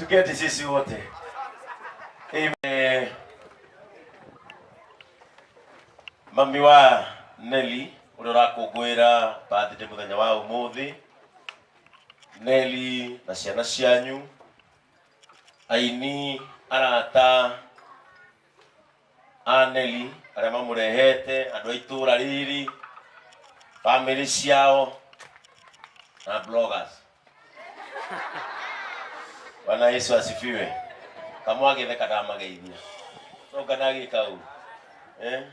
Tuketi sisi wote. Amen. Mami wa Nelly ũrĩa ũrakũngũĩra birthday mũthenya wa ũmũthĩ. Nelly na ciana cianyu, aini, arata a Nelly arĩa mamũrehete, andũ a itũũra rĩrĩ, bamĩrĩ ciao na bloggers. Bwana Yesu asifiwe. Kamwagĩtheka ndamageithia. No ndagĩka ũru. Eh?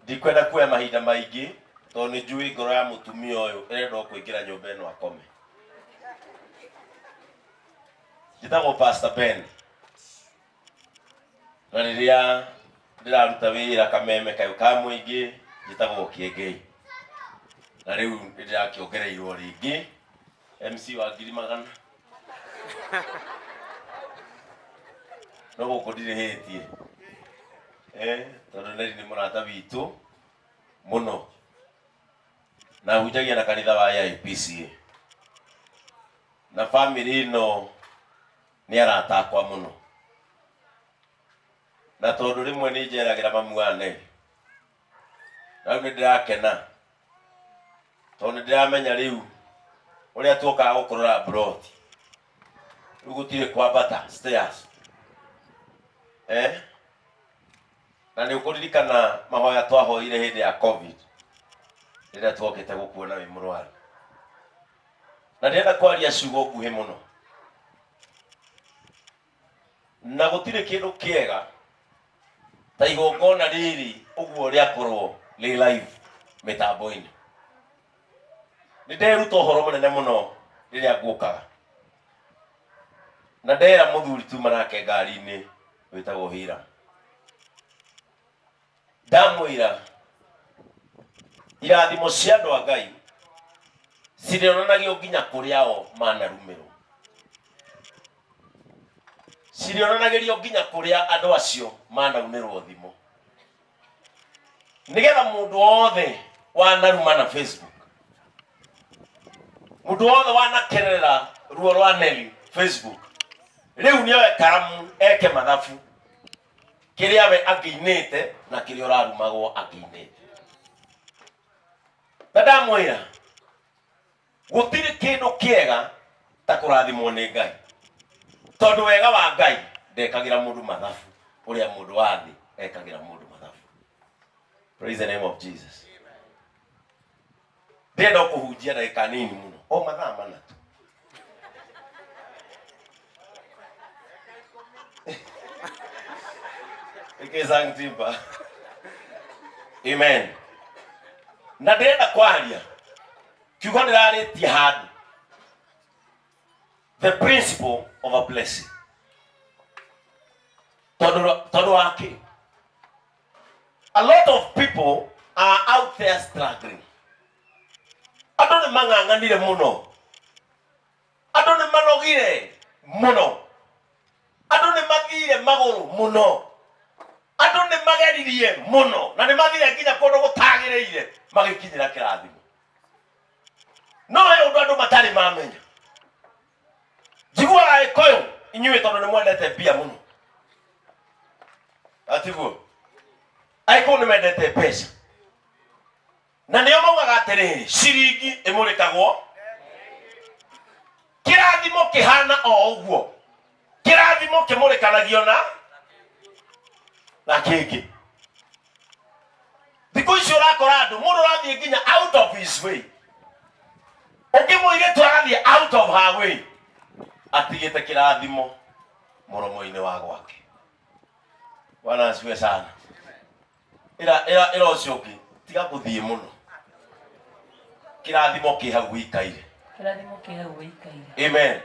Ndikwenda kuoya mahinda maingĩ tondũ nĩ njũĩ ngoro ya mũtumia ũyũ ĩrenda o kũingĩra nyũmba ĩno akome. Njĩtagwo Pastor Ben na rĩrĩa ndĩraruta wĩra kameme kayũ ka mũingĩ njĩtagwo Kĩengei na rĩu nĩ ndĩrakĩongereirwo rĩngĩ MC wa ngiri magana no gũkũ ndirĩhĩtie eh, tondũ Neri nĩ mũrata witũ mũno na hunjagia na kanitha wa AIPCA na bamĩrĩ ĩno nĩ arata akwa mũno na tondũ rĩmwe nĩ njeragĩra mamu wa Neri na rĩu nĩ ndĩrakena tondũ nĩ ndĩramenya rĩu ũrĩa tuokaga gũkũrora mburoti rĩu gũtirĩ kwambata stairs eh? Na nĩ ũkũririkana mahoya twahoire hĩndĩ ya covid rĩrĩa tuokĩte gũkuona wĩ mũrwaru. Na ndĩrenda kwaria ciugo nguhĩ mũno. Na gũtirĩ kĩndũ kĩega ta igongona rĩrĩ ũguo rĩakorwo rĩ live mĩtambo-inĩ. Nĩ nderuta ũhoro mũnene mũno rĩrĩa nguũkaga. Na ndera mũthuri tuma nake ngari-inĩ wĩtagwo Hiram. Ndamwĩra irathimo cia andũ a Ngai cirĩonanagio nginya kũrĩa o manarumĩrwo. Cirĩonanagĩrio nginya kũrĩa andũ acio manaunĩrwo thimũ. Nĩgetha mũndũ wothe wanaruma na Facebook, mũndũ wothe wanakerera ruo rwa Nelly Facebook, rĩu nĩoe karamu eke mathabu kĩrĩa we angĩinĩte na kĩrĩa ũrarumagwo angĩinĩte. Na ndamwĩra gũtirĩ kĩndũ kĩega ta kũrathimwo nĩ Ngai, tondũ wega wa Ngai ndekagĩra mũndũ mathabu ũrĩa mũndũ wa thĩ ekagĩra mũndũ mathabu. Praise the name of Jesus. Ndĩrenda kũhunjia ndagĩka nini mũno, o mathaa mana tu. Ĩkĩcangtimba. Amen. Na ndĩrenda kwaria kiugo ndĩrarĩtie handũ the principle of a blessing tondũ tondũ wa kĩ a lot of people are out there struggling andũ nĩ mang'ang'anire mũno andũ nĩ manogire mũno andũ nĩ mathire magũrũ mũno andũ nĩ mageririe mũno na nĩ mathire nginya kũndũ gũtagĩrĩire magĩkinyĩra kĩrathimo no he ũndũ andũ matarĩ mamenya njiguaga gĩkũyũ inyuĩ tondũ nĩ mwendete mbia mũno atiguo agĩkũyũ nĩ mendete mbeca na nĩo maugaga atĩrĩrĩ ciringi ĩmũrĩkagwo kĩrathimo kĩhana o ũguo kĩrathimo kĩmũrĩkanagio na na kĩngĩ thikũ ici ũrakora andũ mũndũ ũrathiĩ nginya out of his way ũngĩ mũirĩtu arathiĩ out of her way atigĩte kĩrathimo mũromo-inĩ wa gwake bwana asifiwe sana ĩra ĩra ĩra ũcio ũngĩ tiga gũthiĩ mũno kĩrathimo kĩ hau wĩikaire Kĩrathimo kĩ hau wĩikaire. amen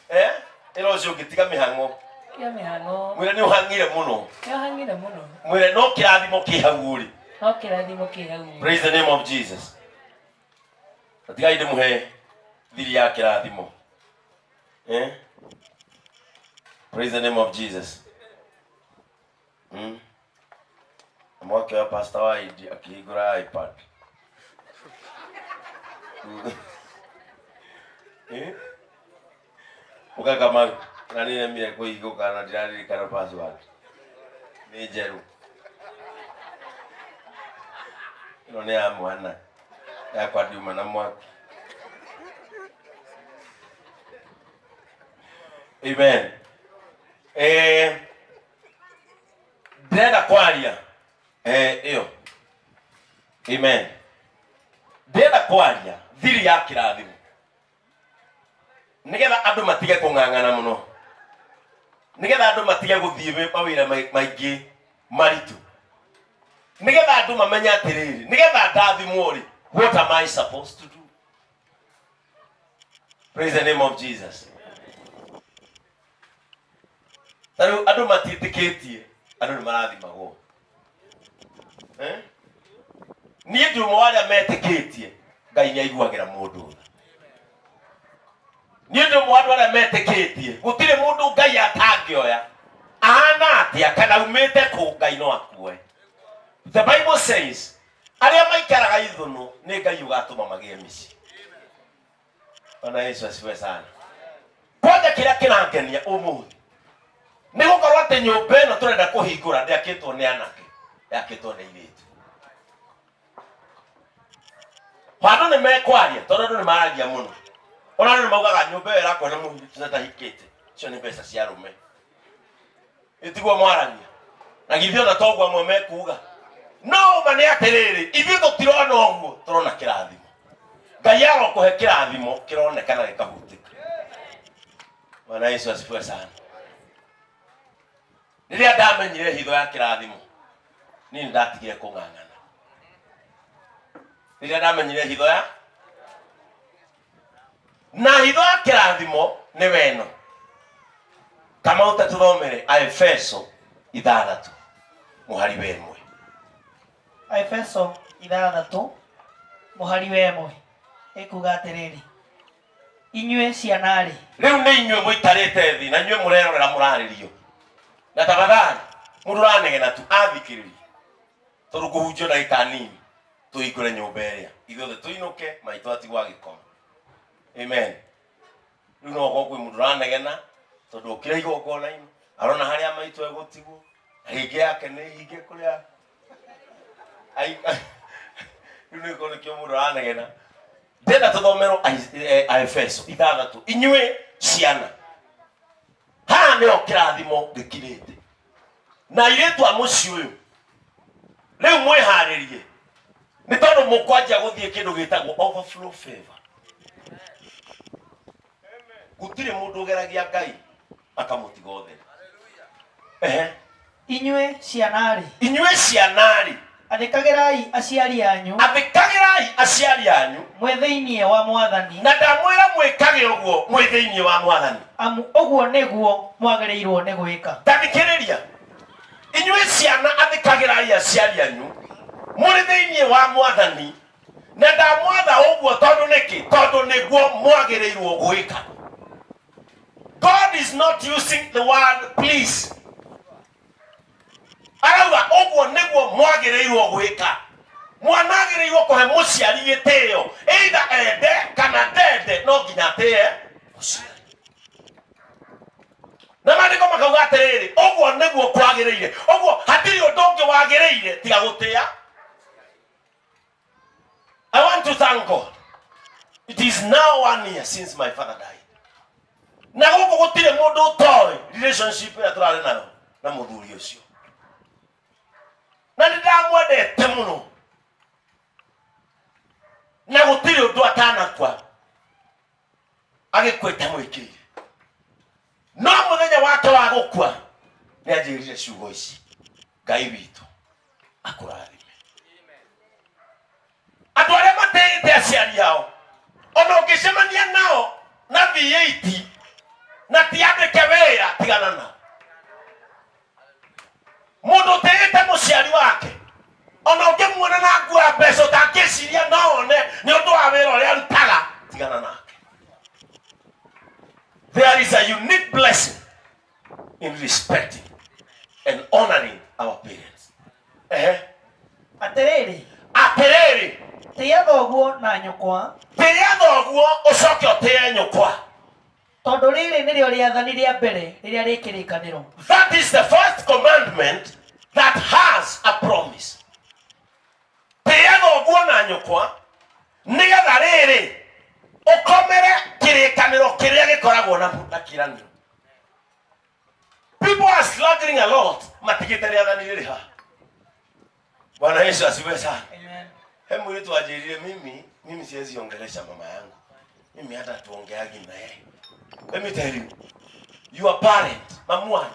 eh ĩra ũcio ũngĩ tiga mĩhang'o Tiga mĩhang'o. mwĩre nĩ ũhang'ire mũno Nĩ ũhang'ire mũno. mwĩre no kĩrathimo kĩ hau ũrĩ No kĩrathimo kĩ hau ũrĩ. praise the name of jesus na tigai ndĩmũhe thiri ya kĩrathimo eh praise the name of jesus Mm. Mwake wa pastor wa Idi akĩhingũra iPad. Mm. Eh? Ũka Kamau, na nĩremire kũhingũka na ndiraririkana password. Nĩ njerũ. Ĩno nĩ ya mwana. Yakwa ndiuma na mwaki. Amen. Ndĩrenda kwaria ĩyo. Amen. Ndĩrenda kwaria thiri ya kĩrathimo. Nĩgetha andũ matige kũng'ang'ana mũno. Nĩgetha andũ matige gũthiĩ mawĩra maingĩ maritũ. Nĩgetha andũ mamenye atĩrĩrĩ, nĩgetha ndathimwo rĩ, what am I supposed to do? Praise the name of Jesus. Ta rĩu andũ matiĩtĩkĩtie, andũ nĩ marathimagwo. Niĩ ndĩ ũmwe wa arĩa metĩkĩtie Ngai nĩ aiguagĩra mũndũ tha. Niĩ ndĩ ũmwe wa andũ arĩa metĩkĩtie gũtirĩ mũndũ Ngai atangĩoya ahana atĩa kana aumĩte kũ, Ngai no akuoe. The Bible says arĩa maikaraga ithũnũ nĩ Ngai ũgatũma magĩe mĩciĩ. Bwana Yesu asifiwe sana. Kwanja kĩrĩa kĩrangenia ũmũthĩ nĩ gũkorwo atĩ nyũmba ĩno tũrenda kũhingũra ndĩakĩtwo nĩ anake, yakĩtwo nĩ airĩtu. Andũ nĩ mekwaria tondũ andũ nĩ maragia mũno. Ona andũ nĩ maugaga nyũmba ĩyo ĩrakwo na mũirĩtu na ndahikĩte, icio nĩ mbeca cia arũme. Ĩtiguo mwaragia. Na githĩ ona toguo amwe mekuga. No ũma nĩ atĩrĩrĩ, ithuĩ tũtirona ũguo, tũrona kĩrathimo. Ngai arokũhe kĩrathimo kĩronekana gĩkahutĩka. Bwana Yesu asifiwe sana. Rĩrĩa ndamenyire hitho ya kĩrathimo, niĩ nĩ ndatigire kũng'ang'ana. Rĩrĩa ndamenyire hitho ya na hitho ya kĩrathimo nĩ weno. Kamau ta tũthomere Aefeso 6 mũhari wa 1. Aefeso 6 mũhari wa 1 ĩkuga atĩrĩrĩ, inyuĩ ciana-rĩ. Rĩu nĩ inyuĩ mũikarĩte thĩ na inyuĩ mũrerorera mũrarĩrio. Na tafadhali mũndũ ũranegena tu athikĩrĩrie, tondũ kũhunjio ndagĩka nini tũhingũre nyũmba ĩrĩa ithuothe tũinũke, maitũ atigwo agĩkoma. Amen. Rĩu no ũkorwo kwĩ mũndũ ũranegena tondũ okire igongona-inĩ arona harĩa maitũ egũtigwo, na hĩngĩ yake nĩ hinge kũrĩa rĩu nĩ gĩkorwo nĩkĩo mũndũ ũranegena. Ndĩrenda tũthomerwo Aefeso 6. Inyuĩ ciana, haha nĩho kĩrathimo gĩkirĩte. Na airĩtu a mũciĩ ũyũ, rĩu mwĩharĩrie nĩ tondũ mũkwanjia gũthiĩ kĩndũ gĩtagwo overflow favor. Gũtirĩ mũndũ ũgeragia Ngai akamũtiga ũtheri. Inyuĩ ciana-rĩ. Inyuĩ ciana-rĩ. Athĩkagĩrai aciari anyu. Athĩkagĩrai aciari anyu. Mwĩ thĩinĩ wa Mwathani. Na ndamwĩra mwĩkage ũguo mwĩ thĩinĩ wa Mwathani. Amu ũguo nĩguo mwagĩrĩirwo nĩ gwĩka. Tathikĩrĩria. Inyuĩ ciana athĩkagĩrai aciari anyu mũrĩ thĩinĩ wa Mwathani. Na ndamwatha ũguo tondũ nĩkĩ? Tondũ nĩguo mwagĩrĩirwo gwĩka. God is not using the word please. Arauga ũguo nĩguo mwagĩrĩirwo gwĩka. Mwana agĩrĩirwo kũhe mũciari gĩtĩo, either ende kana ndende, no nginya atĩe mũciari. Na maandĩko makauga atĩrĩrĩ, ũguo nĩguo kwagĩrĩire. Ũguo hatirĩ ũndũ ũngĩ wagĩrĩire tiga gũtĩa. I want to thank God. It is now 1 year since my father died. Na gũkũ gũtirĩ mũndũ ũtoĩ relationship ĩrĩa tũrarĩ nayo na mũthuri ũcio. Na nĩ ndamwendete mũno. Na gũtirĩ ũndũ atanakua agĩkua itamwĩkĩire. No mũthenya wake wa gũkua nĩ anjĩrire ciugo ici, Ngai witũ akũrathime. Andũ arĩa matĩĩte aciari ao, ona ũngĩcemania nao na V8 na ti andĩke wĩra, tigana nao. Mũndũ ũtĩĩte mũciari wake, ona ũngĩmuona na nguo ya mbeca ũtangĩciria no one nĩ ũndũ wa wĩra ũrĩa arutaga, tigana nake. There is a unique blessing in respecting and honoring our parents. Atĩrĩrĩ. Atĩrĩrĩ. Tĩĩa thoguo na nyũkwa. Tĩĩa thoguo ũcoke ũtĩe nyũkwa. Tondũ rĩrĩ nĩrĩo rĩathani rĩa mbere rĩrĩa rĩ kĩrĩkanĩro. That is the first commandment that has a promise. Tĩĩa thoguo na nyũkwa nĩgetha rĩrĩ ũkomere kĩrĩkanĩro kĩrĩa gĩkoragwo na kĩĩranĩro. People are struggling a lot matigĩte rĩathani rĩrĩ haha. Bwana Yesu asifiwe sana. Amen. He mũirĩtu wanjĩrire mimi siwezi ongelesha mama yangu. Mimi hata tuongeagi na yeye. Let me tell you, your parent, mamu wanyu,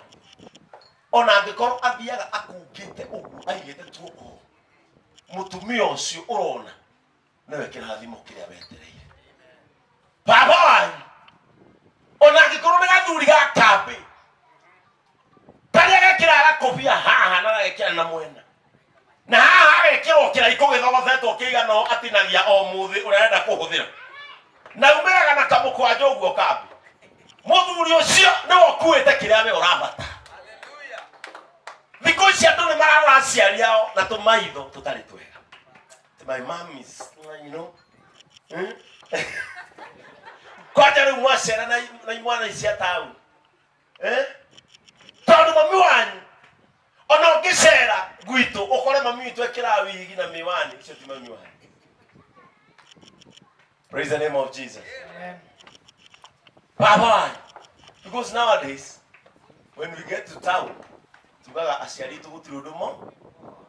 ona angĩkorwo athiaga akungĩte ũguo aigĩte tuoko, mũtumia ũcio ũrona nĩwe kĩrathimo kĩrĩa wetereire. Baba wanyu, ona angĩkorwo nĩ gathuri ga kambĩ, karĩa gekĩraga gakobia haha na gagekĩra na mwena na haha agekĩrwo kĩraikũ gĩthogothetwo kĩigana ũũ atinagia o mũthĩ ũrĩa arenda kũhũthĩra na umĩraga na kamũkwanja ũguo kambĩ. Mũthuri ũcio nĩwe ũkuĩte kĩrĩa we ũrabatara. Thikũ ici andũ nĩ mararora aciari ao na tũmaitho tũtarĩ twega. My mom is, you know, Kwanja rĩu mwacera na imwana ici cia taũni. Tondũ mami wanyu ona ũngĩcera gwitũ ũkore mami witũ ekĩraga wigi na miwani, ũcio ti mami wanyu. Praise the name of Jesus. Amen. Baba wanyu. Because nowadays when we get to town tugaga aciari aitũ gũtirĩ ũndũ mo,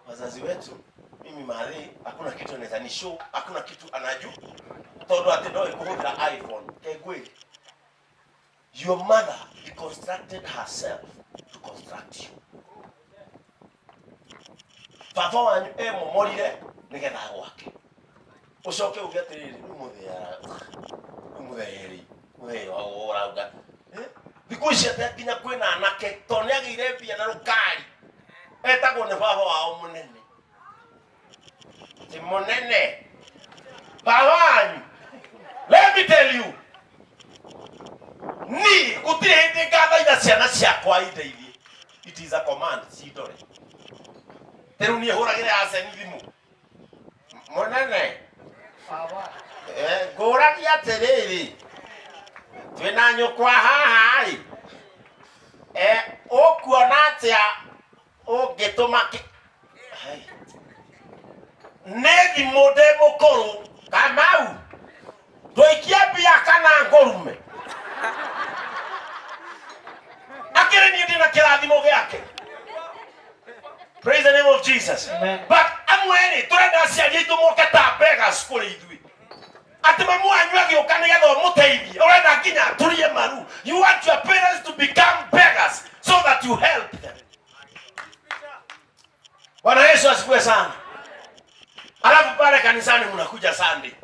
wazazi wetu, mimi marĩ hakuna kitu anaweza ni show, hakuna kitu anaju tondũ atĩ ndoĩ kũhũthĩra iPhone. Kengwĩ, your mother deconstructed herself to construct you. Baba wanyu emomorire nĩgetha agwake. Ũcoke uge atĩrĩrĩ, rĩu mũthee rĩu mũthee rĩ, mũthee ũrauga. Thikũ ici atĩ nginya kwĩna anake tondũ nĩagĩire mbia na rũkari etagwo nĩ baba wao mũnene. Ti mũnene. Baba wanyu. Let me tell you. Ni gũtirĩ hĩndĩ ngathaitha ciana ciakwa indeithie. It is a command, cindore. Rĩu niĩ hũragĩre Arsene thimũ. Mũnene. Baba. Ngũragia atĩrĩrĩ, twĩna nyũkwa haha ĩ. Ũkuona atĩa ũngĩtũma Hai. Nĩ thimũ ndĩ mũkũrũ, Kamau. Ndũikie mbia kana ngũrume. Akĩrĩ niĩ ndĩna kĩrathimo gĩake. Praise the name of Jesus. Amen. But amwe rĩ, tũrenda aciari aitũ moke ta beggars kũrĩ ithuĩ. Atĩ mamu wanyu agĩũka nĩgetha ũmũteithie, ũrenda nginya aturie maru. You want your parents to become beggars so that you help them. Bwana Yesu asifiwe sana. Alafu pale kanisani mnakuja Sunday.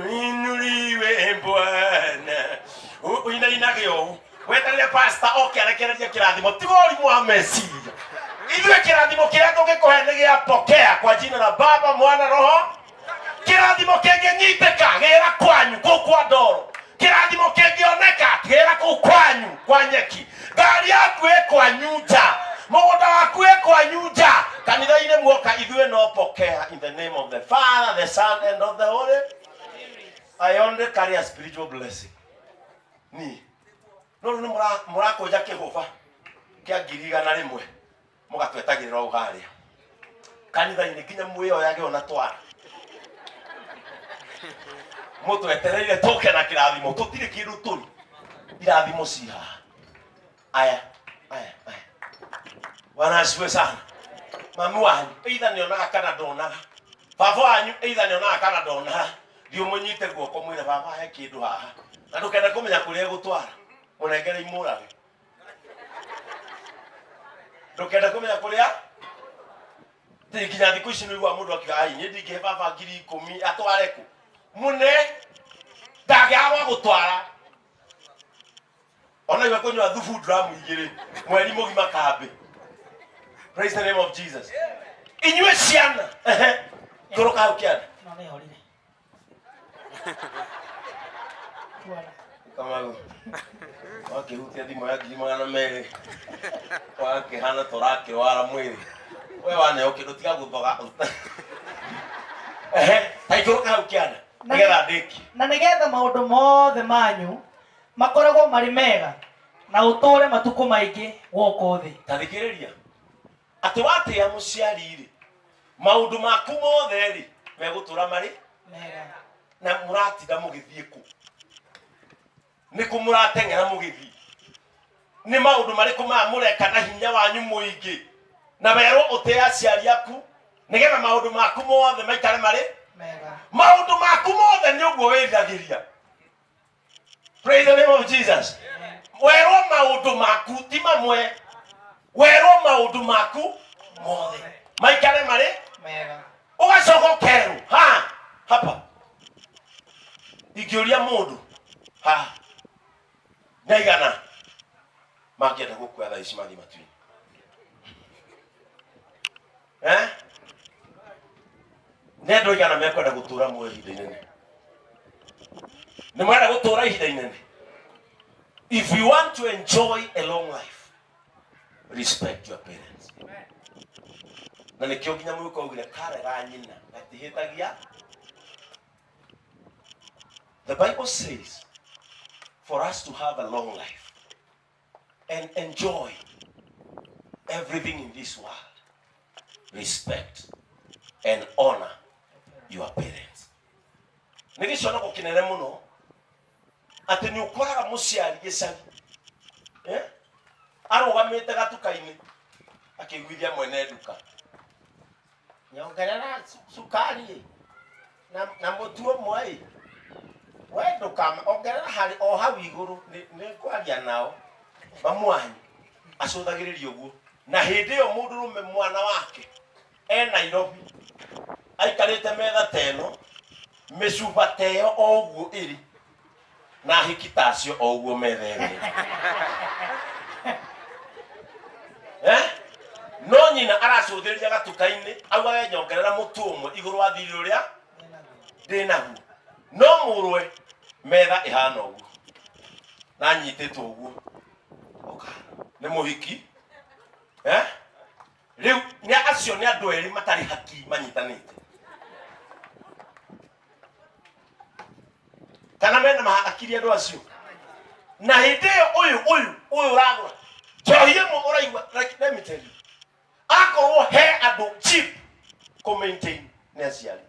Inuliwe Bwana. Uinainage ũũ. Weterere pastor oke arekererie kĩrathimo. Tiga ũrimũ wa meciria. Ithuĩ kĩrathimo kĩrĩa tũngĩkũhe nĩ gĩa pokea kwa jina la Baba, Mwana, Roho. Kĩrathimo kĩngĩnyitĩka gĩra kwanyu kũu kwa ndoro. Kĩrathimo kĩngĩoneka gĩra kũu kwanyu kwa nyeki. Ngari yaku ĩ kwanyu nja. Mũgũnda waku ĩ kwanyu nja. Kanitha-inĩ muoka ithuĩ no pokea in the name of the Father, the Son and of the Holy. I only carry a spiritual blessing. Ni. No rĩu nĩ mũrakũnja kĩhũba kĩa ngiri igana rĩmwe mũgatwetagĩrĩra ũũ harĩa kanitha-inĩ nginya mwĩyoyage ona twara mũtwetereire tũke na kĩrathimo tũtirĩ kĩndũ tũrĩ irathimo ci haha. Aya, aya, aya. Bwana asifiwe sana. Mami wanyu either nĩonaga kana ndonaga, baba wanyu either nĩonaga kana ndonaga, thiĩ ũmũnyite guoko mwĩre baba he kĩndũ haha na ndũkende kũmenya kũrĩa egũtwara, mũnengere imũrage. Ndũkende kũmenya kũrĩa Ti nginya thikũ ici nĩũiguaga mũndũ akiuga, ai, niĩ ndingĩhe baba ngiri ikũmi atware kũ? Mũne ndangĩaga gwa gũtwara. Ona iwe kũnyua thubu dramu igĩrĩ mweri mũgima kambĩ. Praise the name of Jesus. Inyuĩ ciana, ehe, ikũrũka hau kĩanda. No nĩ horire. Twara. Kamau, wakĩhutia thimũ ya ngiri magana merĩ, wakĩhana ta ũrakĩrwara mwĩrĩ. We waneo kĩndũ tiga gũthoga. Ehe, ta ikũrũka hau kĩanda, nĩgetha ndĩkie. Na nĩgetha maũndũ mothe manyu Makoragwo marĩ mega na ũtũũre matukũ maingĩ gũkũ thĩ. Ta thikĩrĩria atĩ watĩĩa mũciari rĩ, maũndũ maku mothe rĩ megũtũra marĩ mega. Na mũratinda mũgĩthiĩ kũ? Nĩ kũ mũrateng'era mũgĩthiĩ? Nĩ maũndũ marĩkũ maya mũreka na hinya wanyu mũingĩ? Na werwo ũtĩe aciari aku nĩgetha maũndũ maku mothe maikare marĩ mega. Maũndũ maku mothe nĩ ũguo wĩriragĩria. Praise the name of Jesus. Werwo maũndũ maku ti mamwe, werwo maũndũ maku mothe maikare marĩ mega. Ũgacoka ũkerwo ha hapa ingĩũria mũndũ ha ndaigana mangĩenda gũkua thaa ici mathiĩ matu-inĩ, eh? Nĩ andũ aigana mekwenda gũtũra muoyo ihinda inene? Nĩ mwenda gũtũra ihinda inene? If you want to enjoy a long life, respect your parents. Na nĩkĩo nginya mũgĩkũ augire karega nyina gatihĩtagia. The Bible says for us to have a long life and enjoy everything in this world, respect and honor your parents. Nĩ gĩconoko kĩnene mũno atĩ nĩ ũkoraga mũciari gĩcagi, eh? Arũgamĩte gatuka-inĩ akĩiguithia mwene nduka, nyongerera cukari na mũtu ũmwe ĩ we ndũkama ongerera harĩ o hau igũrũ nĩ kwaria nao mamu wanyu acũthagĩrĩria ũguo. Na hĩndĩ ĩyo mũndũrũme mwana wake e Nairobi aikarĩte metha ta ĩno, mĩcuba ta ĩyo o ũguo ĩrĩ na hiki ta acio o ũguo metha ĩno ĩrĩ. Eh? No nyina aracũthĩrĩria gatuka-inĩ augage nyongerera mũtu ũmwe igũrũ wa thirĩ ũrĩa ndĩ naguo, no mũrwe metha ĩhana ũguo na anyitĩtwo ũguo oka nĩ mũhiki, eh? Rĩu nĩ acio nĩ andũ erĩ matarĩ haki manyitanĩte kana mena mahakiri andũ acio. Na hĩndĩ ĩyo ũyũ ũyũ ũyũ ũragũra njohi ĩmwe ũraigua, like, let me tell you, akorwo he andũ cheap kũ maintain nĩ aciari.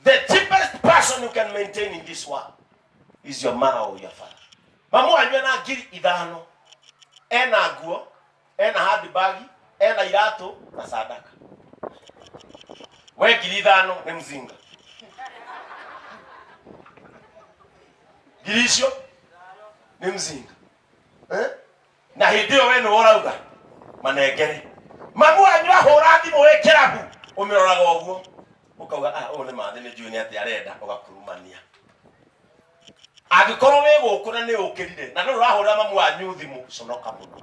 The cheapest person you can maintain in this world is your mother or your father. Mamu wanyu ena 5,000, ena nguo, ena handbag, ena iratũ na sadaka. We 5,000 nĩ mzinga. Ngiri icio nĩ mzinga, eh? Na hĩndĩ ĩyo we nĩwe ũrauga manengere. Mamu wanyu ahũra thimũ wĩ kĩrabu ũmĩroraga ũguo ũkauga, ah, ũyũ nĩ mathĩ nĩ njũĩ nĩ atĩ arenda ũgakurumania. Angĩkorwo wĩ gũkũ na nĩ ũkĩrire na ndũrĩ ũrahũrĩra mamu wanyu thimũ, conoka mũno,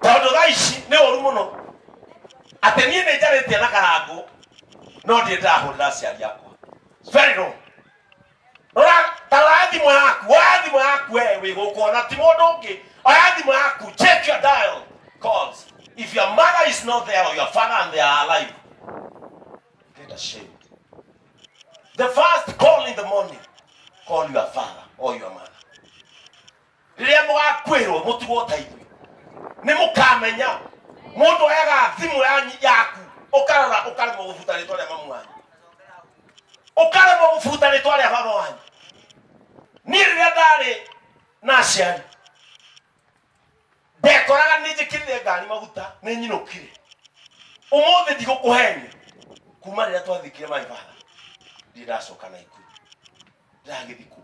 tondũ thaa ici nĩ ũru mũno atĩ niĩ nĩ njarĩtie na karangũ no ndirĩ ndĩrahũrĩra aciari akwa. It's very wrong. Rora ta rora thimũ yaku, oya thimũ yaku we wĩ gũkũ ona ti mũndũ ũngĩ, oya thimũ yaku, check your dial calls. If your mother is not there or your father and they are alive, get ashamed. The first call in the morning, call your father or your mother. Rĩrĩa mũgakwĩrwo mũtigwo ta ithuĩ nĩ mũkamenya mũndũ oyaga thimũ yaku ũkarora ũkaremwo gũbuta rĩtwa rĩa mamu wanyu, ũkaremwo gũbuta rĩtwa rĩa baba wanyu. Niĩ rĩrĩa ndarĩ na aciari ndekoraga nĩ njĩkĩrire ngari maguta nĩ nyinũkire. Ũmũthĩ ndigũkũhenia, kuma rĩrĩa twathikire my father ndirĩ ndacoka Naikuru, ndĩragĩthiĩ kũ?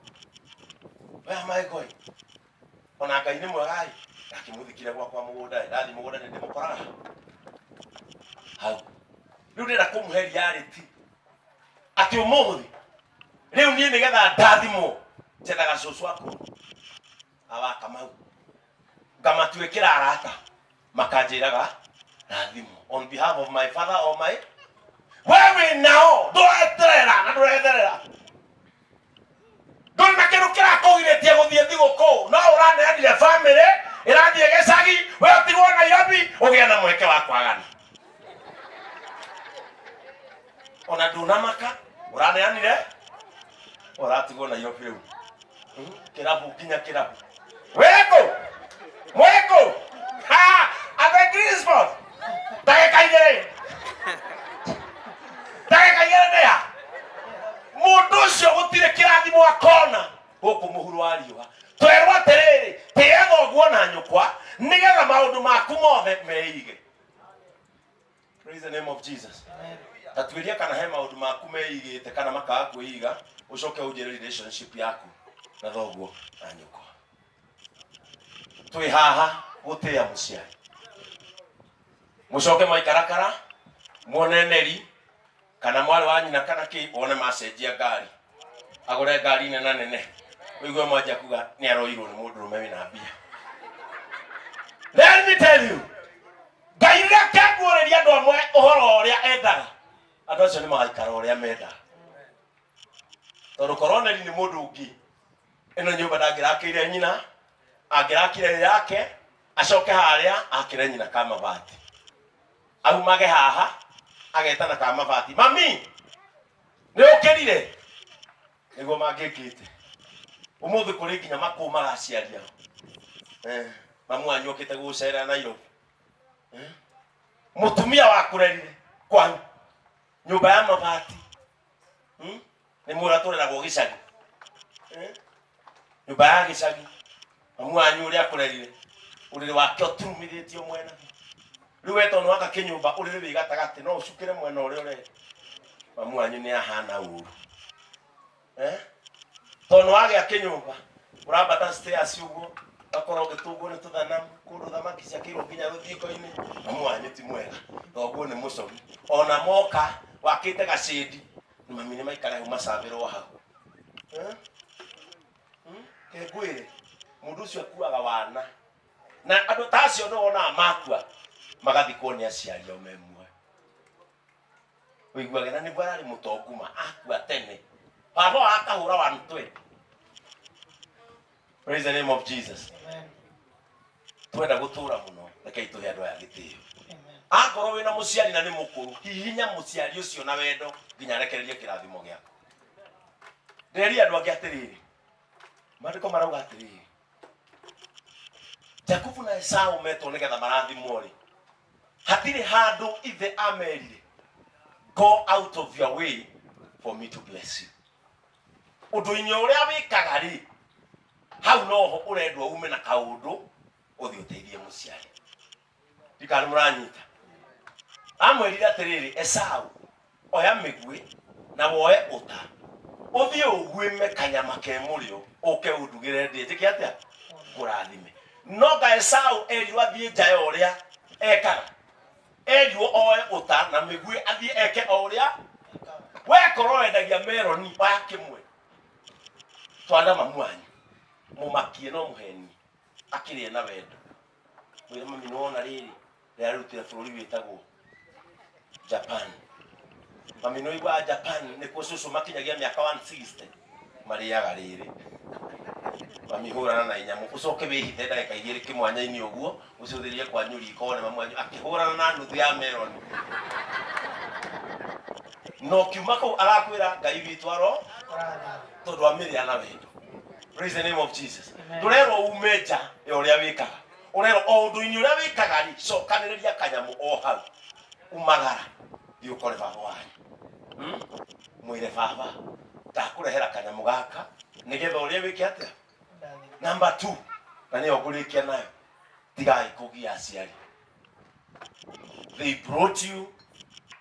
Where am I going? Ona Ngai nĩ mwega ĩ, ndakĩmũthikire gwakwa mũgũnda ĩ, ndathiĩ mũgũnda nĩ ndĩmũkoraga hau. Rĩu ndĩrenda kũmũhe reality atĩ ũmũthĩ rĩu niĩ nĩgetha ndathimwo njethaga cũcũ akũrũ awa Kamau ngamatuĩkĩra arata makanjĩraga rathimwo on behalf of my father or my. We wĩ nao ndũreterera na ndũretherera, ndũrĩ na kĩndũ kĩrakũgirĩtie gũthiĩ thigũkũ, no ũraneanire family ĩrathiĩ gĩcagi, we ũtigwo Nairobi ũgĩe na mweke wa kwagana. Ona ndũnamaka ũraneanire ũratigwo Nairobi rĩu. Kĩrabu nginya kĩrabu. Wĩkũ? Mwĩkũ? Ha! Andũ a Green Sport. Ndagĩka igĩrĩ. Ndagĩka igĩrĩ nĩ ya. Mũndũ ũcio gũtirĩ kĩrathimo akona gũkũ mũhuro wa riũa. Twerwo atĩrĩrĩ, tĩĩa thoguo na nyũkwa nĩgetha maũndũ maku mothe meige. Praise the name of Jesus. Ta tuĩria kana he maũndũ maku meigĩte kana makaga kwĩiga, ũcoke ũnjĩre relationship yaku na thoguo na nyũkwa. Twĩ haha gũtĩĩa mũciari. Mũcoke maikarakara muone Neri kana mwarĩ wa nyina kana kĩ wone macenjia ngari agũre ngari nene nene ũigue mwanjia kuga nĩ aroirwo nĩ mũndũrũme wĩna mbia. Let me tell you, Ngai rĩrĩa akĩguũrĩria andũ amwe ũhoro ũrĩa endaga, andũ acio nĩ magaikara ũrĩa mendaga. Tondũ korwo Neri nĩ mũndũ ũngĩ, ĩno nyũmba ndangĩrakĩire nyina, angĩrakire ĩ yake, acoke harĩa akĩre nyina ka mabati. Aumage haha, agetana ka mabati, mami, nĩ ũkĩrire? Nĩguo mangĩkĩte. Ũmũthĩ kũrĩ nginya makũmaga aciari ao. Mamu wanyu okĩte gũcerera Nairobi. Mũtumia wakũrerire kwanyu nyũmba ya mabati. Nĩ mũra tũreragwo gĩcagi. Nyũmba ya gĩcagi. Mamu wanyu ũrĩa akũrerire ũrĩrĩ wake ũturumithĩtio mwena. Rĩu we tondũ waka kĩnyũmba ũrĩrĩ wĩ gatagatĩ no ũcukĩre mwena ũrĩa ũrenda. Mamu wanyu nĩ ahana ũru. Tondũ wagĩa kĩnyũmba ũrambata stairs ũguo ũgakorwo ũgĩtũngwo nĩ tũthanamu kũndũ thamaki ciakĩirwo nginya rũthingo-inĩ. Mamu wanyu ti mwega, thoguo nĩ mũcogi. Ona moka wakĩte gacĩndi mami nĩ maikare hau macabĩrwo hau. Ke ngwĩre mũndũ ũcio akuaga wana na andũ ta acio nĩ wonaga makua magathikwo nĩ aciari ao me muoyo. Ũiguage na nĩguo ararĩ mũtongu ma akua tene baba wa akahũra 120. Praise the name of Jesus. Amen. Twenda gũtũra mũno rekei tũhe andũ aya gĩtĩo. Amen. Akorwo wĩna mũciari na nĩ mũkũrũ, hihinya mũciari ũcio na wendo nginya arekererie kĩrathimo gĩaku. Ndĩreria andũ angĩ atĩrĩrĩ, maandĩko marauga atĩrĩrĩ, Jakubu na Esau metwo nĩgetha marathimwo rĩ, hatirĩ handũ ithe amerire go out of your way for me to bless you. Ũndũ-inĩ ũrĩa wĩkaga rĩ, hau noho ũrendwo ume na kaũndũ ũthiĩ ũteithie mũciari. Ndikana nĩ mũranyita. Amwĩrire atĩrĩrĩ, Esau, oya mĩguĩ na woe ũta ũthiĩ ũguĩme kanyama ke mũrĩo ũke ũndugĩre ndĩe njĩke atĩa ngũrathime. No nga Esau erirwo athiĩ nja ya ũrĩa ekaga, erirwo oe ũta na mĩguĩ athiĩ eke o ũrĩa wekorwo wendagia meroni oya kĩmwe twara mamu wanyu mũmakie no mũhenie akĩrĩe na wendo. Mwĩre mami nĩwona rĩrĩ rĩrarutire bũrũri wĩtagwo Japan. Mami nĩũiguaga Japan nĩkuo cũcũ makinyagia mĩaka 160 marĩaga rĩrĩ. Mami hũrana na inyamũ ũcoke wĩhithe ndagĩka igĩrĩ kĩmwanya-inĩ ũguo ũcũthĩrĩrie kwanyu riko wone mamu wanyu akĩhũrana na nuthu ya meroni. Na ũkiuma kũu arakwĩra Ngai witũ aro tondũ amĩrĩa na wendo. Praise the name of Jesus. Amen. Ndũrerwo ume nja ya ũrĩa wĩkaga, ũrerwo o ũndũ-inĩ ũrĩa wĩkaga rĩ, cokanĩrĩria kanyamũ o hau, umagara thiĩ ũkore baba wanyu. Mwĩre baba ndakũrehera kanyamũ gaka nĩgetha ũrĩa wĩke atĩa. Number 2, na nĩyo ngũrĩkia nayo, tigai kũgia aciari. They brought you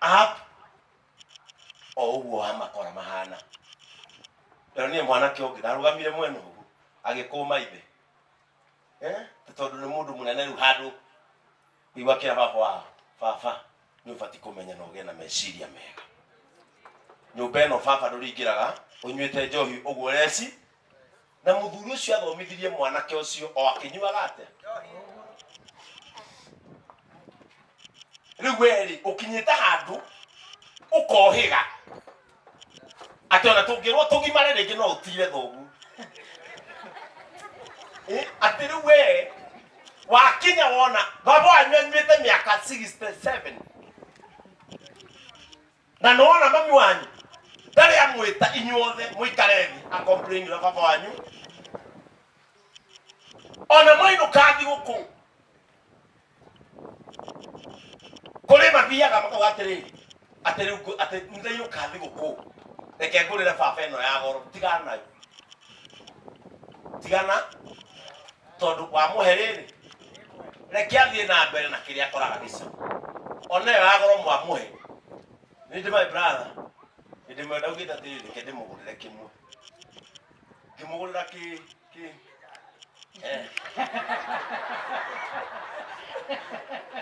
up o ũguo wamakora mahana. Rĩu niĩ mwanake ũngĩ ndarũgamire mwena ũguo agĩkũma ithe. Tondũ nĩ mũndũ mũnene rĩu handũ igua kĩra baba wao, baba nĩ ũbatiĩ kũmenya na ũgĩe na meciria mega. Nyũmba ĩno baba ndũrĩingĩraga ũnyuĩte njohi ũguo reci. Na mũthuri ũcio athomithirie mwanake ũcio o akĩnyuaga atĩa. Rĩu we rĩ ũkinyĩte handũ ũkohĩga atĩ ona tũngĩrwo tũgimare rĩngĩ no ũtire thoguo. Atĩ rĩu we wakinya wona baba wanyu anyuĩte mĩaka 67. Na nĩwona mami wanyu ndarĩ amwĩta inyuothe mũikare thĩ acomplain na baba wanyu. Ona mwainũka thigũkũ kũrĩ mathiaga makauga atĩrĩrĩ atĩ rĩu atĩ ndainũka thigũkũ reke ngũrĩre baba ĩno ya goro tigana nayo tigana tondũ wamũhe rĩrĩ reke athiĩ na mbere na kĩrĩa akoraga gĩcagi ona ĩyo ya goro mwamũhe nĩ ndĩ my brother hĩndĩ ĩmwe ndaugĩte atĩrĩrĩ reke ndĩmũgũrĩre kĩmwe ngĩmũgũrĩra kĩ kĩ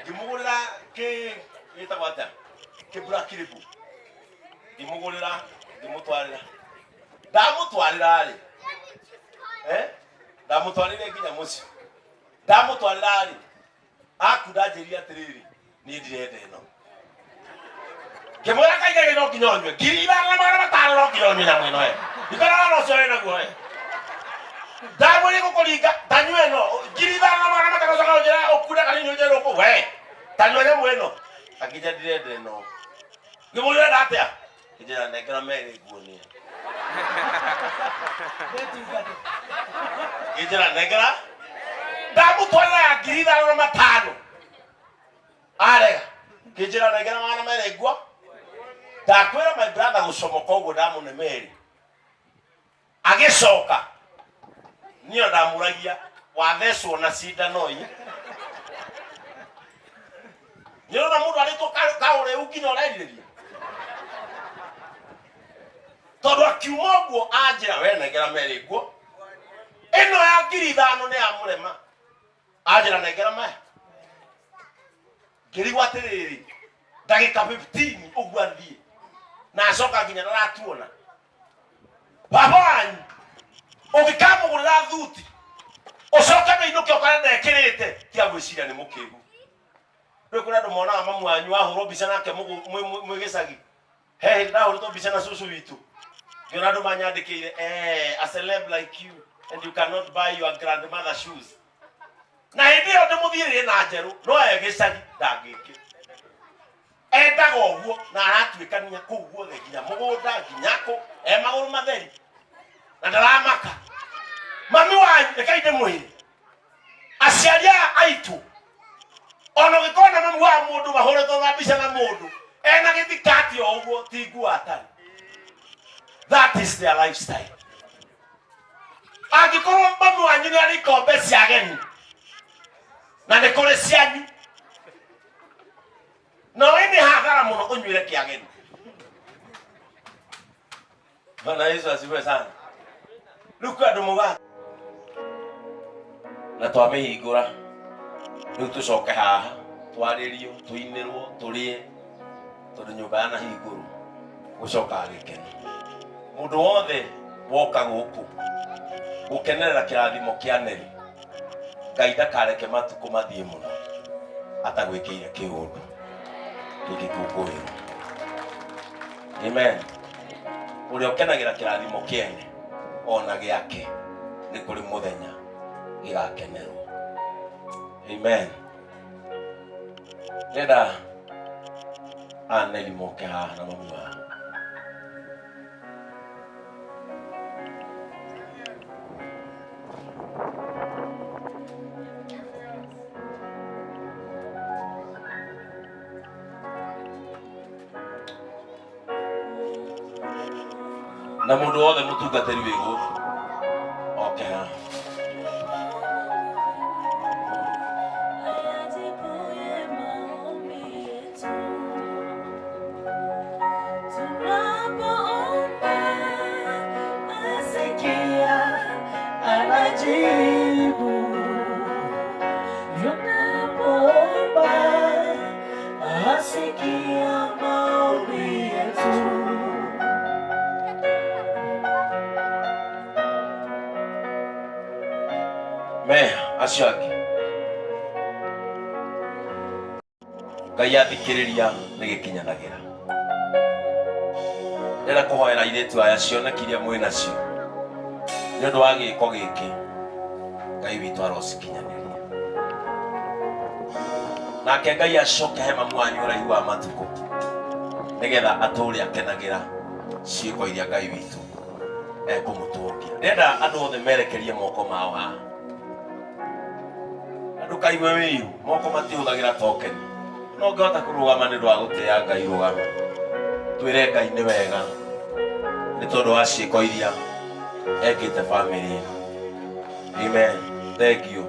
ngĩmũgũrĩra kĩ gĩtagwo atĩa kĩ black label ngĩmũgũrĩra ngĩmũtwarĩra ndamũtwarĩra rĩ ndamũtwarĩre nginya mũciĩ ndamũtwarĩra rĩ akunda anjĩrire atĩrĩrĩ niĩ ndirenda ĩno ngĩmwĩra kaigage no nginya ũnyue 5500 no nginya ũnyue nyamũ ĩno we ikaraga na ũcio wĩ naguo we ndamwĩrire gũkũringa tanyue ĩno 5500 ũcoka ũnjĩre ũkunde kanini ũnjĩre ũkũ we tanyua nyamũ ĩno akĩnjĩra ndirenda ĩno ngĩmũria ũrenda atĩa akĩnjĩra nengera merĩ nguonie ngĩnjĩra nengera ndamũtwarĩra ya 5500 arega ngĩnjĩra nengera 200 nguo ndakwĩra my brother gũcomoka ũguo ndamũne merĩ agĩcoka niĩ ndamũragia wathecwo na cindano ii nĩ ũrona mũndũ arĩtwo kaũrĩu nginya ũrerirĩria tondũ akiuma ũguo anjĩra we nengera merĩ nguo ĩno ya 5000 nĩ ya mũrema anjĩra nengera maya ngĩrigwo atĩrĩrĩ ndagĩka 15 ũguo athiĩ na acoka nginya ndaratuona baba wanyu ũngĩkamũgũrĩra thuti ũcoke wĩinũke ũkore ndekĩrĩte tiga gwĩciria nĩ mũkĩgu rĩu kũrĩ andũ monaga mamu wanyu wahũrwo mbica nake mwĩ gĩcagi he hĩndĩ ndahũrĩtwo mbica na cũcũ witũ ngĩona andũ manyandĩkĩire a celeb like you and you cannot buy your grandmother shoes na hĩndĩ ĩyo ndĩmũthiĩrĩre na njerũ no e gĩcagi ndangĩkĩra endaga ũguo na aratuĩkania kũu guothe nginya mũgũnda nginya kũ e magũrũ matheri na ndaramaka mami wanyu rekai ndĩmwĩre aciari aya aitũ ona ũgĩkorwo na mami wa mũndũ mahũrĩtwo na mbica na mũndũ ena gĩthikati o ũguo ti nguo atarĩ that is their lifestyle angĩkorwo mami wanyu nĩ arĩ ikombe cia ageni na nĩ kũrĩ cianyu na we nĩ hathara mũno ũnyuĩre kĩageni Bwana Yesu asifiwe sana rĩu kwĩ andũ maugaga na twamĩhingũra rĩu tũcoke haha twarĩrio tũinĩrwo tũrĩe tondũ nyũmba yanahingũrwo gũcokaga gĩkeno mũndũ wothe woka gũkũ gũkenerera kĩrathimo kĩa Neri Ngai ndakareke matukũ mathiĩ mũno atagwĩkĩire kĩũndũ gĩkĩkũngũĩrwo amen ũrĩa ũkenagĩra kĩrathimo kĩene ona gĩake nĩ kũrĩ mũthenya gĩgakenerwo amen ndĩrenda Aneli moke haha na mami wao na mũndũ wothe mũtungatĩri wĩ gũkũ oke haha Anajibu tunapoomba, asikia maombi yetu. Me acio angĩ Ngai athikĩrĩria nĩ gĩkinyanagĩra ndĩrenda kũhoera airĩtu aya cioneki iria mwĩ nacio nĩ ũndũ wa gĩko gĩkĩ Ngai witũ arocikinyanĩria nake Ngai acoke he mamu wanyu ũraihu wa matukũ Nĩgetha atũre akenagĩra ciĩko iria Ngai witũ ekũmũtũngia. Ndĩrenda andũ othe merekerie moko mao haha. Na ndũkaigue wĩiru, moko matihũthagĩra token. No ũngĩhota kũrũgama nĩ ũndũ wa gũtĩĩa Ngai rũgama. Twĩre Ngai nĩ wega nĩ tondũ wa ciĩko iria ekĩte bamĩrĩ ĩno. Amen. Thank you.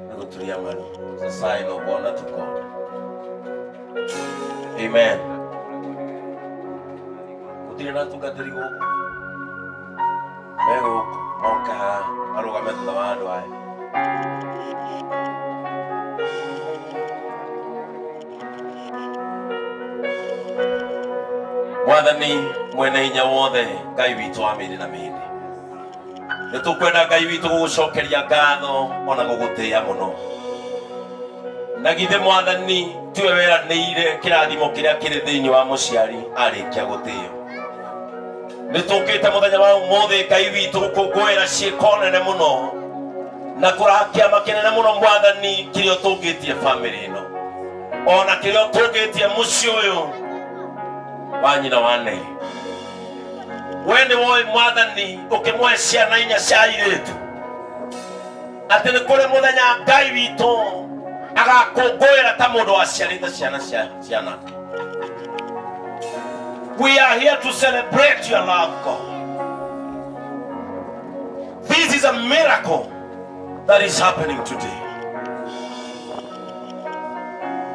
Nĩ gũturia maru. It's a sign of honor to God. Amen. Gũtirĩ na atungatĩri gũkũ. Me gũkũ moke haha marũgame thutha wa andũ aya. Mwathani mwene hinya wothe Ngai witũ wa mĩĩrĩ na mĩĩrĩ. Nĩ tũkwenda Ngai witũ gũgũcokeria ngatho ona gũgũtĩĩa mũno. Na githĩ Mwathani tiwe weranĩire kĩrathimo kĩrĩa kĩrĩ thĩinĩ wa mũciari arĩkia gũtĩo. Nĩ tũkĩte mũthenya wa ũmũthĩ Ngai witũ gũkũngũĩra ciĩko nene mũno na kũraha kĩama kĩnene mũno Mwathani kĩrĩa ũtũngĩtie bamĩrĩ ĩno ona kĩrĩa ũtũngĩtie mũciĩ ũyũ wa nyina wa Nei. We nĩ woĩ Mwathani ũkĩmũhe ciana inya cia airĩtu atĩ nĩ kũrĩ mũthenya Ngai witũ agakũngũĩra ta mũndũ waciarĩte ciana cia cianake. We are here to celebrate your love, God. This is a miracle that is happening today.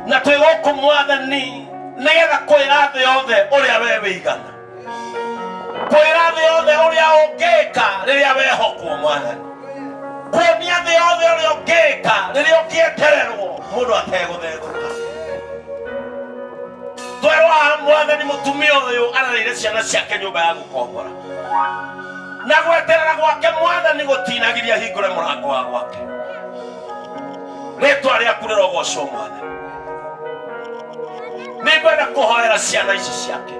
Na twĩ gũkũ Mwathani nĩgetha kwĩra thĩ yothe ũrĩa we wĩigana. Kwĩra thĩ yothe ũrĩa ũngĩka rĩrĩa wehokwo Mwathani. Kuonia thĩ yothe ũrĩa ũngĩka rĩrĩa ũngĩetererwo mũndũ ategũthethũka. Twerwo haha Mwathani mũtumia ũyũ arereire ciana ciake nyũmba ya gũkombora. Na gweterera gwake Mwathani gũtinagiria hingũre mũrango wa gwake. Rĩtwa rĩaku rĩrogocwo Mwathani. Nĩngwenda kũhoera ciana ici ciake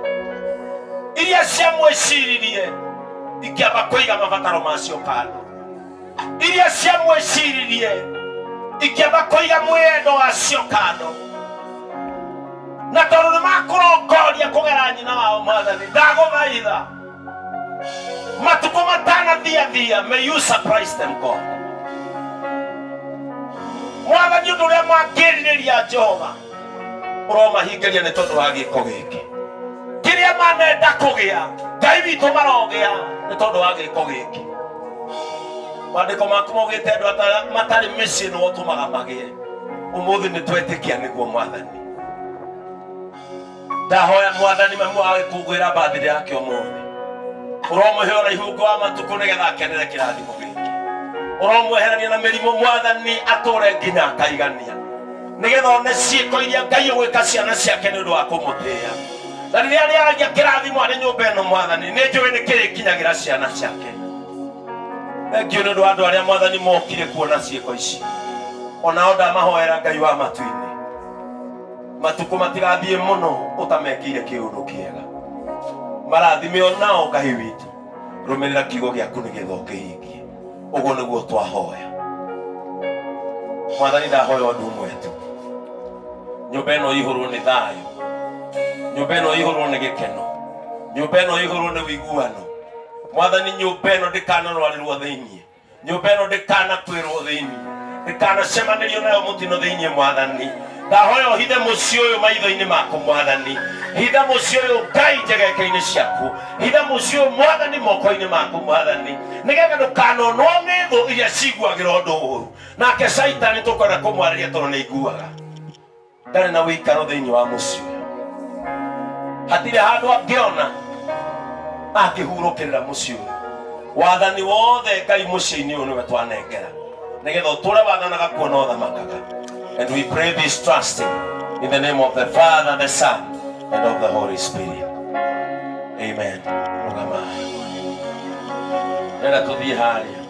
iria ciamwĩciririe ikĩamba kũiga mabataro macio kando, iria ciamwĩciririe ikĩamba kũiga mwĩyendo wacio kando, na tondũ nĩ makũrongoria kũgera nyina wao Mwathani, ndagũthaitha matukũ matanathiathia, may you surprise them God. Mwathani ũndũ ũrĩa mangĩrirĩria Jehova ũromahingĩria nĩ tondũ wa gĩko gĩkĩ kĩrĩa manenda kũgĩa Ngai witũ marogĩa nĩ tondũ wa gĩko gĩkĩ. Maandĩko maku maugĩte andũ matarĩ mĩciĩ nĩwe ũtũmaga magĩe. Ũmũthĩ nĩ twetĩkia nĩguo Mwathani. Ndahoya Mwathani mamu agĩkũngũĩra birthday yake ũmũthĩ ũromũhe ũraihu ũngĩ wa matukũ nĩgetha akenere kĩrathimo gĩkĩ. Ũromweherania na mĩrimũ Mwathani atũre nginya akaigania nĩgetha one ciĩko iria Ngai ũgwĩka ciana ciake nĩ ũndũ wa kũmũtĩĩa. Na rĩrĩa arĩaragia kĩrathimo arĩ nyũmba ĩno Mwathani nĩ njũĩ nĩ kĩrĩkinyagĩra ciana ciake. Thengiũ nĩ ũndũ wa andũ arĩa Mwathani mokire kuona ciĩko ici. Onao ndamahoera Ngai wa matu-inĩ matukũ matigathiĩ mũno ũtamekĩire kĩũndũ kĩega. Marathime onao Ngai witũ. Rũmĩrĩra kiugo gĩaku nĩgetha ũkĩhingie. Ũguo nĩguo twahoya. Mwathani ndahoya ũndũ ũmwe tu. Nyũmba ĩno ĩihũrwo nĩ thayũ. Nyũmba ĩno ĩihũrwo nĩ gĩkeno. Nyũmba ĩno ĩihũrwo nĩ ũiguano. Mwathani nyũmba ĩno ndĩkanarwarĩrwo thĩinĩ. Nyũmba ĩno ndĩkanakwĩrwo thĩinĩ. Ndĩkanacemanĩrio nayo mũtino thĩinĩ Mwathani. Ndahoya ũhithe mũciĩ ũyũ maitho-inĩ maku Mwathani. Hitha mũciĩ ũyũ Ngai njegeke-inĩ ciaku. Hitha mũciĩ ũyũ Mwathani moko-inĩ maku Mwathani. Nĩgetha ndũkanonwo nĩ thũ iria ciguagĩra ũndũ ũru. Nake Caitani tũkwenda kũmwarĩria tondũ nĩ aiguaga. Ndarĩ na ũikaro thĩinĩ wa mũciĩ ũyũ. Hatirĩ handũ angĩona angĩhurũkĩrĩra mũciĩ ũyũ. Wathani wothe Ngai mũciĩ-inĩ ũyũ nĩwe twanengera nĩgetha ũtũre wathanaga kuo na ũthamakaga. And we pray this trusting in the name of the Father, the Son, and of the Holy Spirit. Amen. Rũgamai. Rĩrĩa tũthiĩ harĩa.